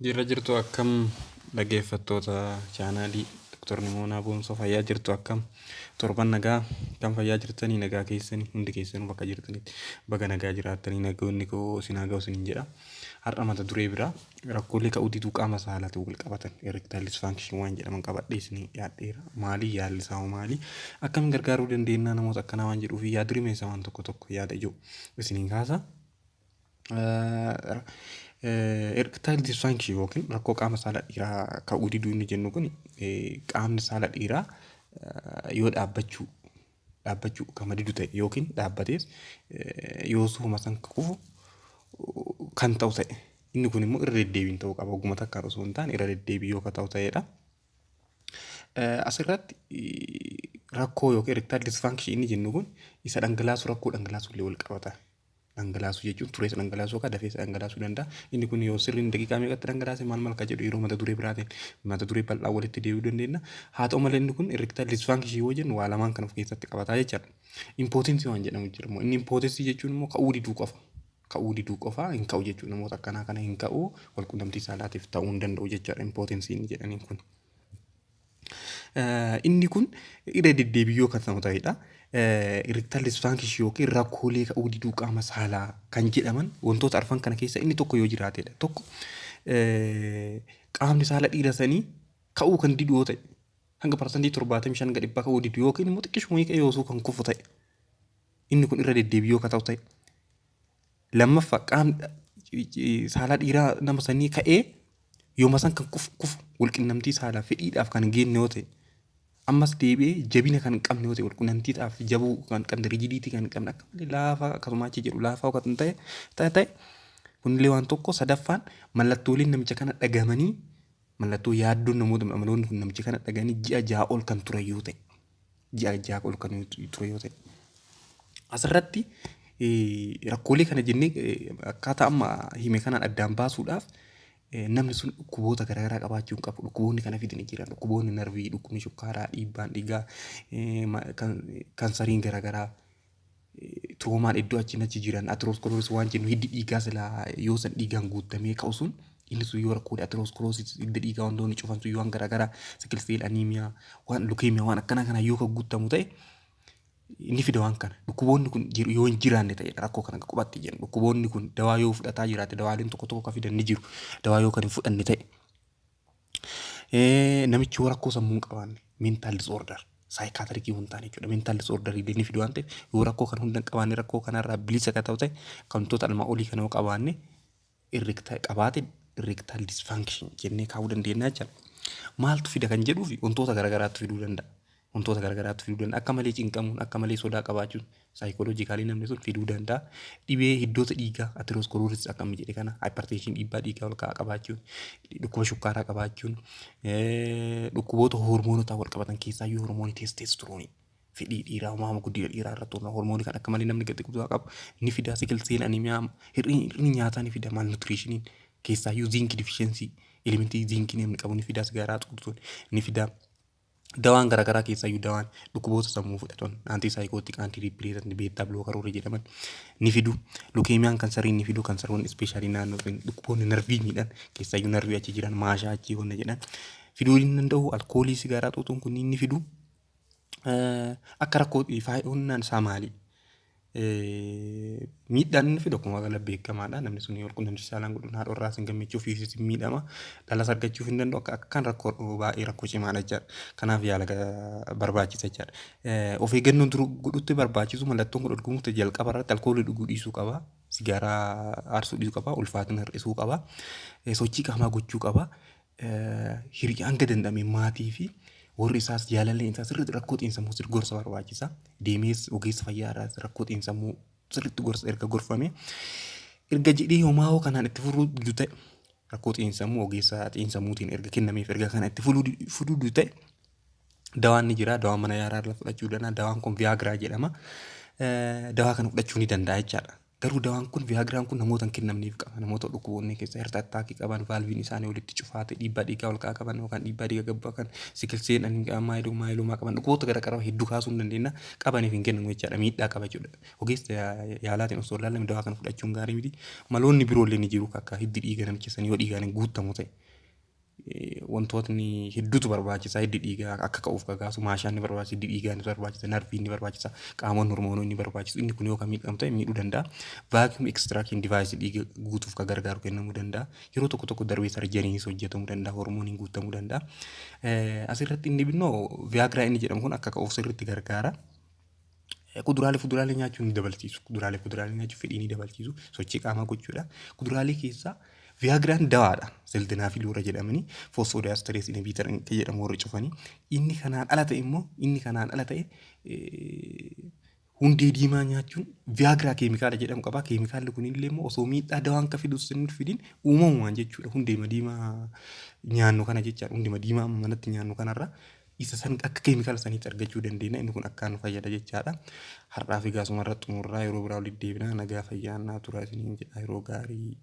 Jirra jirtu akkam dhaggeeffattoota chaanaalii Dr. Nimoonaa Boonsoo? Fayyaa jirtu? Akkam torban nagaa kan fayyaa jirtanii, nagaa keessanii hundi keessanuu bakka jirtanitti baga nagaa jiraattanii, nagoonni koo isin haa ga'u isiniin jedha. Har'a mata duree biraa rakkoolee ka'uu diduu qaama saalaatiin wal qabatan, erectile dysfunction waan jedhaman qabadhee isinii dhiyaadheera. Maali yaalli isaa hoo maali? Akkamiin gargaaruu dandeenya namoota akkanaa waan jedhuu fi yaadrimee isaa waan tokko tokko yaada ijoo isiniin kaasa. Erectile dysfunction yookiin rakkoo qaama saala dhiiraa ka'uu diduu inni jennu kun, qaamni saala dhiiraa yoo dhaabbachuu kan didu ta'e yookiin dhaabbatees yoo suuma san kufu kan ta'u ta'e, inni kun immoo irra deddeebiin ta'uu qaba. Oguma takkaan osoo hin taane irra deddeebii yoo ka ta'u ta'edha. Asirratti rakkoo yookiin erectile dysfunction inni jennu kun isa dhangalaasu, rakkoo dhangalaasuu illee wal qabata. Dhangalaasuu jechuun tureessa dhangalaasuu yookaan dafeessa dhangalaasuu danda'a. Inni kun yoo sirriin daqiiqaa meeqatti dhangalaase maal maal kan jedhu yeroo mata duree biraatiin mata duree bal'aa walitti deebi'uu dandeenya. Haa ta'u malee, inni kun erectile dysfunction yoo jennu waa lamaan kan of keessatti qabataa jechaadha. Impotency waan jedhamu jira immoo. Inni impotency jechuun immoo ka'uu diduu qofa. Ka'uu diduu qofa, hin ka'u jechuudha. Namoota akkanaa kana hin ka'u, walqunnamtii saalaatiif ta'uu hin danda'u jechaadha impotency inni jedhaniin kun. Inni kun irra deddeebii yoo kan ta'u ta'edha. Erectile dysfunction yookiin rakkoolee ka'uu diduu qaama saalaa kan jedhaman wantoota arfan kana keessa inni tokko yoo jiraatedha. Tokko, qaamni saala dhiira sanii ka'uu kan didu yoo ta'e, hanga 75% hanga 100 ka'uu didu yookiin immoo xiqqishuma ka'ee yoosuu kan kufu ta'e, inni kun irra deddeebii yoo kan ta'u ta'e. Lammaffaa, qaamni saala dhiiraa nama sanii ka'ee yooma san kan kufu kufu walqunnamtii saalaa fedhiidhaaf kan hin geenne yoo ta'e, ammas deebi'ee jabina kan hin qabne yoo ta'e, walqunnamtiidhaaf jabuu kan hin qabne, rigidity kan hin qabne, akka malee laafaa akkasuma achi jedhu laafaa kan ta'e kunillee waan tokko. Sadaffaan, mallattooleen namicha kana dhagamanii, mallattoo yaaddoon namoota amaloonni kun namicha kana dhaganii ji'a 6 ol kan turan yoo ta'e, ji'a 6 ol kan ture yoo ta'e. Asirratti rakkoolee kana jennee akkaataa amma hime kanaan addaan baasuudhaaf namni sun dhukkuboota garaagaraa qabaachuu hin qabu. Dhukkuboonni kana fidanii jiran dhukkuboonni narvii, dhukkubni shukkaaraa, dhiibbaan dhiigaa, kansariin garaagaraa, traumaan iddoo achiin achi jiran, atherosclerosis waan jennu, hiddi dhiigaa silaa yoo san dhiigaan guutamee ka'u sun, inni sun yoo rakkoolee atherosclerosis hidda dhiigaa wantoonni cufan sun yoo waan garaagaraa, sickle cell anemia, waan leukemia, waan akkana kana yoo kan guutamu ta'e inni fida waan kana. Dhukkuboonni kun yoo hin jiraanne ta'edha rakkoo kana qubatti jennu. Dhukkuboonni kun dawaa yoo fudhataa jiraate, dawaaleen tokko tokko kan fidan ni jiru. Dawaa yoo kan hin fudhanne ta'e. Namichi yoo rakkoo sammuu hin qabaanne, mental disorder, psychiatric yoo hin taane jechuudha. Mental disorder illee ni fidu waan ta'eef, yoo rakkoo kan hunda hin qabaanne, rakkoo kanarraa bilisa kan ta'u ta'e, wantoota almaa olii kana yoo qabaanne erectile qabaate, erectile dysfunction jennee kaa'uu dandeenya jechuudha. Maaltu fida kan jedhuufi wantoota garaagaraatu fiduu danda'a. Wantoota garaagaraatu fiduu danda'a. Akka malee cinqamuun, akka malee sodaa qabaachuun psychologically namni sun fiduu danda'a. Dhibee hiddoota dhiigaa, atherosclerosis akka amma jedhe kana, hypertension, dhiibbaa dhiigaa ol ka'aa qabaachuun, dhukkuba shukkaaraa qabaachuun, dhukkuboota hormoonotaa wal qabatan, keessaayyuu hormoonii testosterone fedhii dhiiraa, uumama guddina dhiiraa irratti hormoonii kan akka malee namni gadi guddaa qabu ni fida. Sickle cell anemia, hir'inni nyaataa ni fida, malnutritioniin, keessaayyuu zinc deficiency, elementii zinkii namni qabu ni fida, sigaaraa xuuxuun ni fida. Dawaan garaagaraa, keessaayyuu dawaan dhukkuboota sammuu fudhatan, antipsychotic, antidepressant, beta blockeroota jedhaman ni fidu. Leukemiaan, kansariin ni fidu. Kansaroonni especially naannoo dhukkuboonni narvii miidhan, keessaayyuu narvii achi jiran, maashaa achii wanna jedhan fiduu ni danda'u. Alkoolii, sigaaraa xuuxuun kunniin ni fidu. Akka rakkoo faayidaan isaa maali? Miidhaan inni fidu akkuma gala beekamaadha. Namni sun wal qunnamtii saalaan godhuun haadha warraa sin gammachuu ofiisis hin miidhama. Dhalas argachuuf hin danda'u. Akka akkaan rakkoo baay'ee rakkoo cimaadha jechaadha. Kanaaf yaala barbaachisa jechaadha. Of eeggannoon dura godhutti barbaachisu mallattoon kun argamutti jalqaba irratti alkoolii dhuguu dhiisuu qaba. Sigaaraa aarsuu dhiisuu qaba. Ulfaatina hir'isuu qaba. Sochii qaamaa gochuu qaba. Hiriyaa hanga danda'ame maatii fi warri isaas jaalalleen isaa sirriitti rakkoo xiinsammuu sirriitti gorsa barbaachisa. Deemees ogeessa fayyaa irraas rakkoo xiinsammuu sirriitti gorsa erga gorfame erga jedhee homaa hoo kanaan itti furuu didu ta'e rakkoo xiinsammuu ogeessa xiinsammuutiin erga kennameef erga kana itti furuu didu ta'e dawaan ni jira. Dawaan mana yaalaa irraa fudhachuu danda'a. Dawaan kun Viagra jedhama. Dawaa kana fudhachuu ni danda'a jechaadha. Garuu dawaan kun Viagraan kun namoota hin kennamneef qaba. Namoota dhukkuboonni keessa heart attack qaban, valviin isaanii walitti cufaa ta'e, dhiibbaa dhiigaa ol ka'aa qaban yookaan dhiibbaa dhiigaa gad bu'aa kan sickle cell myeloma qaban dhukkuboota gara garaa hedduu kaasuu hin dandeenya. Qabaniif hin kennamu jechaadha. Miidhaa qaba jechuudha. Ogeessa yaalaatiin osoo hin laallamne dawaa kana fudhachuun gaarii miti. Maloonni biroollee ni jiru akka hiddi dhiiga namicha sanii yoo dhiigaan hin guutamu ta'e. Wantootni hedduutu barbaachisa. Hiddi dhiigaa akka ka'uuf kakaasu maashaan ni barbaachisa, hiddi dhiigaa ni barbaachisa, narviin ni barbaachisa, qaamonni hormoononni ni barbaachisu. Inni kun yoo kan miidhamu ta'e miidhuu danda'a. Vacuum extraction device dhiiga guutuuf kan gargaaru kennamuu danda'a. Yeroo tokko tokko darbee sarjariinis hojjetamuu danda'a, hormooniin guutamuu danda'a. Asirratti inni binnoo Viagra inni jedhamu kun akka ka'uuf sirriitti gargaara. Kuduraalee fuduraalee nyaachuu ni dabalchiisu. Kuduraalee fuduraalee nyaachuu fedhii ni dabalchiisu. Sochii qaamaa gochuudha. Kuduraalee keessaa Viagraan dawaadha. Sildenafil warra jedhamanii phosphodiesterase inhibitor jedhamu warri cufanii. Inni kanaan ala ta'e immoo inni kanaan ala ta'e hundee diimaa nyaachuun Viagra keemikaala jedhamu qaba. Keemikaalli kun illee immoo osoo miidhaa dawaan ka fidus hin fidin uumamumaan jechuudha. Hundeema diimaa nyaannu kana jechaadha. Hundeema diimaa manatti nyaannu kanarra isa san akka keemikaala saniitti argachuu dandeenya. Inni kun akkaan nu fayyada jechaadha. Har'aaf egaa asumarra xumurraa yeroo biraa walitti deebinaa nagaa fayyaa naa turaa isiniin jedha yeroo gaarii.